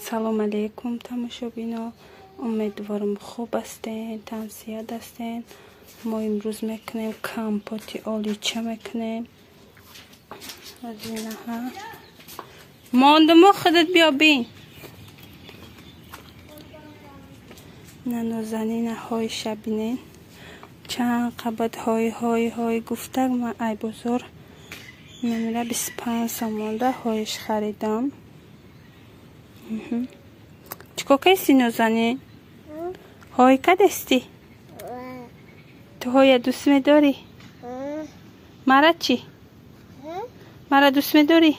Салом алейкум, тамошобино. Умедворам, хуб ҳастен, тансиҳат ҳастен. Мо имрӯз мекунем компоти олича мекунем. Озинаҳа. Мондуму худат биё бин. Нанозанинаҳоиша бинен. Чанд қабат ҳой ҳой ҳой гуфтак ман ай бозор намира 25 сомонда ҳоиш харидам. Чикор кардисти, Нозанин? Ҳой кардисти? Ту ҳоя дӯст медорӣ? Мара чӣ? Мара дӯст медорӣ?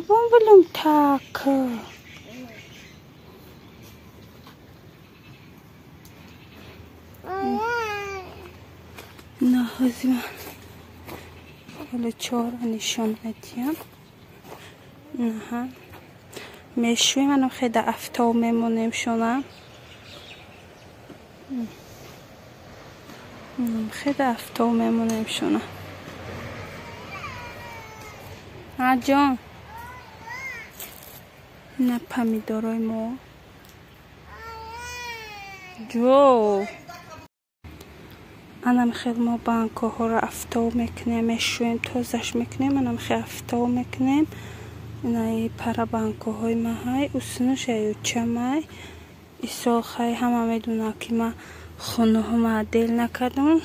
Бом так. Наҳози ман ҳоло чора нишон медиҳам. Наҳа. Мешӯем, анам хеле афтоб мемонем шона. Хеле афтоб мемонем шона. Ҷон. На помидорои мо. Ҷо. Анам хел мо банкаҳоро афтоб мекунем, мешӯем, тозаш мекунем, анам хел афтоб мекунем. Инаи пара банкаҳои маҳай, усунуш ачамай. Исол хай ҳама медонад, ки ман хонаҳома отдел накардам,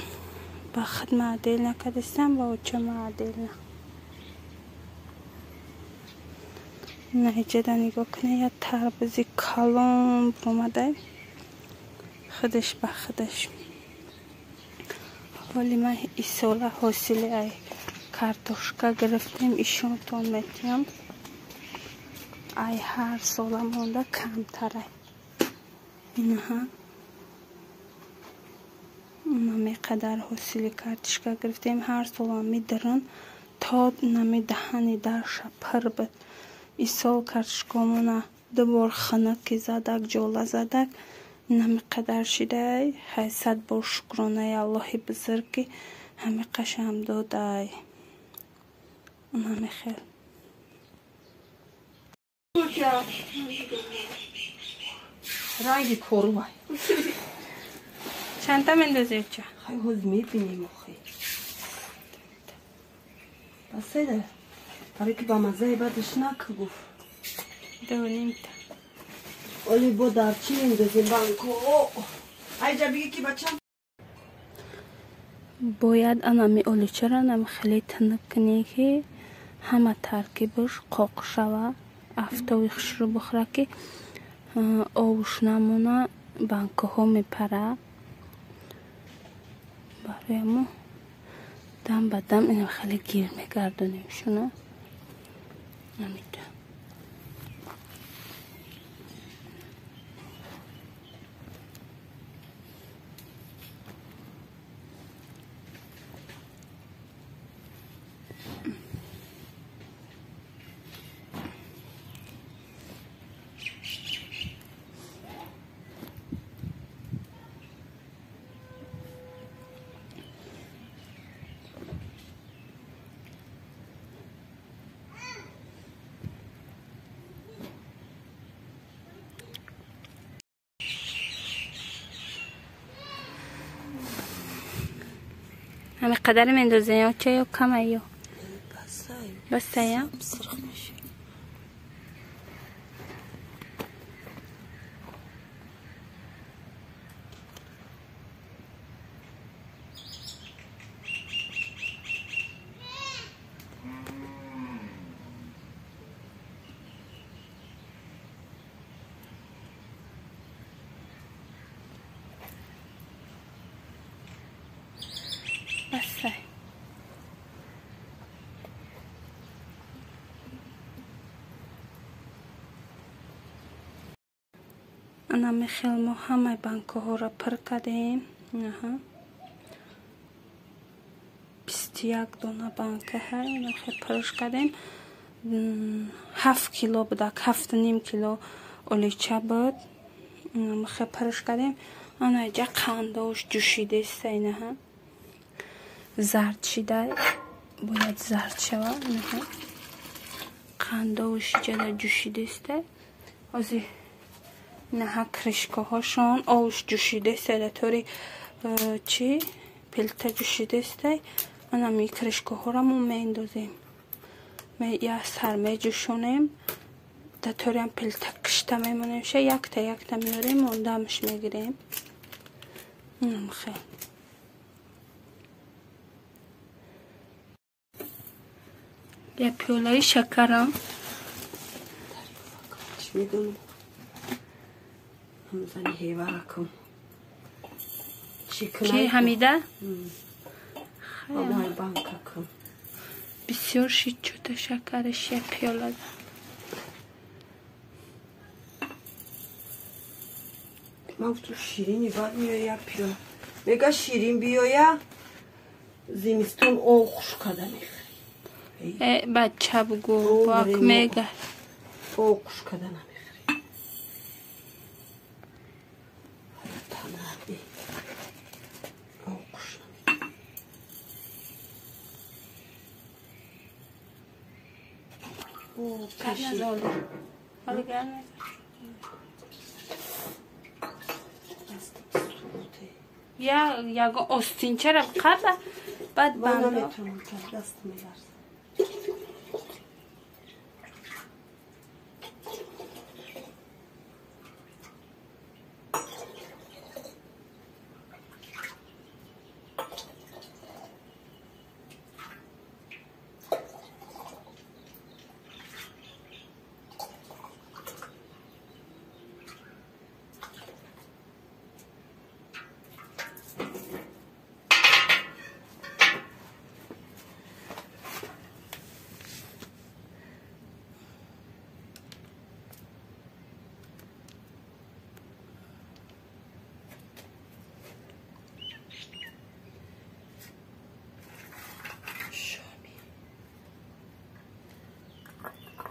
ба худ ма отдел накардистам, ба очама отдел на. Наиҷада нигоҳ кунед, як тарбузи калон омадай. Худаш ба худаш. Ҳоли ман исола ҳосили ай картошка гирифтем, ишонтон метиҳам. Ай ҳар сола монда камтарай. Инаҳа. Намеқадар ҳосили картошка гирифтем, ҳар сола медаран то нами даҳани дарша пур буд. Исол картошкамона ду бор хинаки задак, ҷола задак, намеқадар шидай. Ҳай сад бор шукронаи Аллоҳи бузург, ки ҳамиқашам додай. Намехел. Ранги корувай. Чандта мендозӣ, оча? Хай ҳоз мебинем охи. Баседа. Барои ки ба маззаи бадаш нак гуфт. Ду нимта. Оли бо дар чӣ мендозем банко? Айҷа биги ки бачам. Бояд анами оличаро нам хеле тинук кунӣ, ки ҳама таркибаш қоқ шава, афтоби хушрӯ бихӯра, ки овуш намона, банкаҳо мепара. Барои мо дам ба дам инам хеле гир мегардонем шуна. Амида. ҳами қадаре мендозем ё ча ё кама ё? Басая? Сирх мешавад. Басай. Ана мехел мо ҳамаи банкаҳоро пур кардем. Аҳа. 21 дона банка ҳай, хел пурш кардем. 7 кило будак, 7.5 кило олича буд. Хел пурш кардем. Ана иҷа қандош ҷӯшидеста инаҳа. Зард шида, бояд зард шавад. Қандовш иҷада ҷӯшидеста. Ози инаҳа крышкаҳошон овш ҷӯшидеста, да тори чи пилта ҷӯшидеста. Анами крышкаҳоро мо меандозем. Я сар меҷӯшонем, да ториам пилта кишта мемонем, ша якта якта меорем, ондамш мегирем. Хел. Я пиёлаи шакарам. Чӣ медонам? Ҳамзани ҳеваракам. Ки Ҳамида? Май банкакам. Бисёр шид чӯта шакараш я пиёлада. Ман гуфтам ширини бад меоя пиёла. Мега ширин биёя, зимистон об хушк карда мехӯрӣ. Бача бугӯ, бак мега. Об хушк карда намехӯрӣ. Об хушк намехӯрӣ. Я яго остинчара қада баъд банда. Наметавонам, даст меларзад.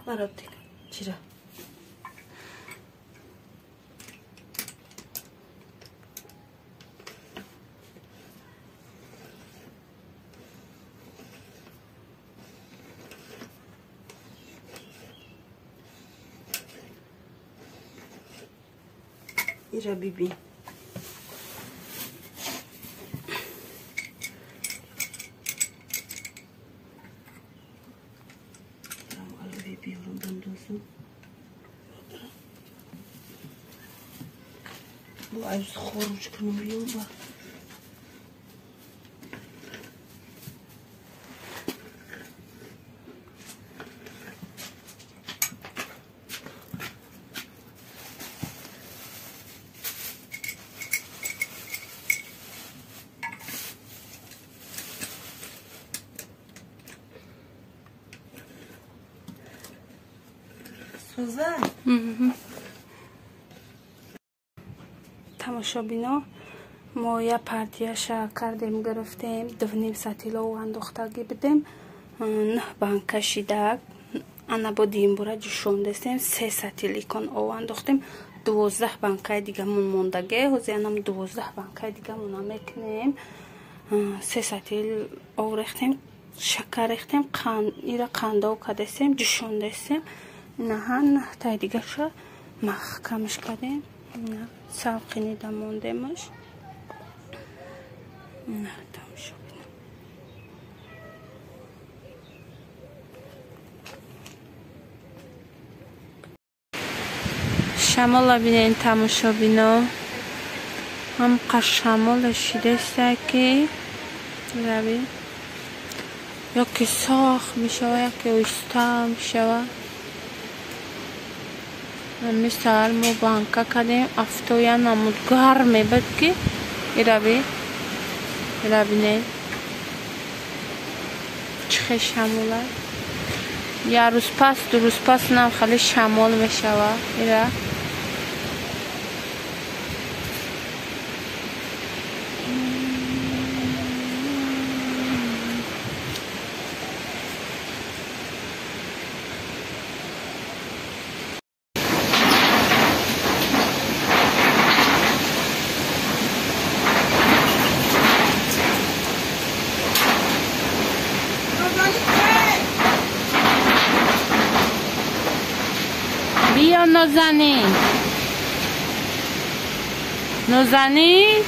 Маробдик. Чира? Ира биби. Аз хоруҷ кунам биёба. Сузан. Тамошобино, мо я партияша кардем, гирифтем, 2.5 сатило андохтагӣ бидем, 9 банка шидак, ана бо димбура ҷӯшондестем, 3 сатиликон ов андохтем, 12 банкаи дигамон мондаге, ҳозир анам 12 банкаи дигамона мекунем, 3 сатил ов рехтем, шакар рехтем, ира қандов кардестем, ҷӯшондестем, инаҳа 9 таи дигаша маҳкамш кардем. Салқинида мондемаш. На, тамошобино. Шамола бинен тамошобино. Ҳамқа шамола шидеста ки раби ёки сох мешава, яке оҳиста мешава. Ами саҳар мо банка кардем, афтоя намуд гарм мебуд ки ираби ирабине чӣ хел шамола. Я рӯз пас, ду рӯз пас нам хеле шамол мешава. Ира Биё, Нозанин, Нозанин.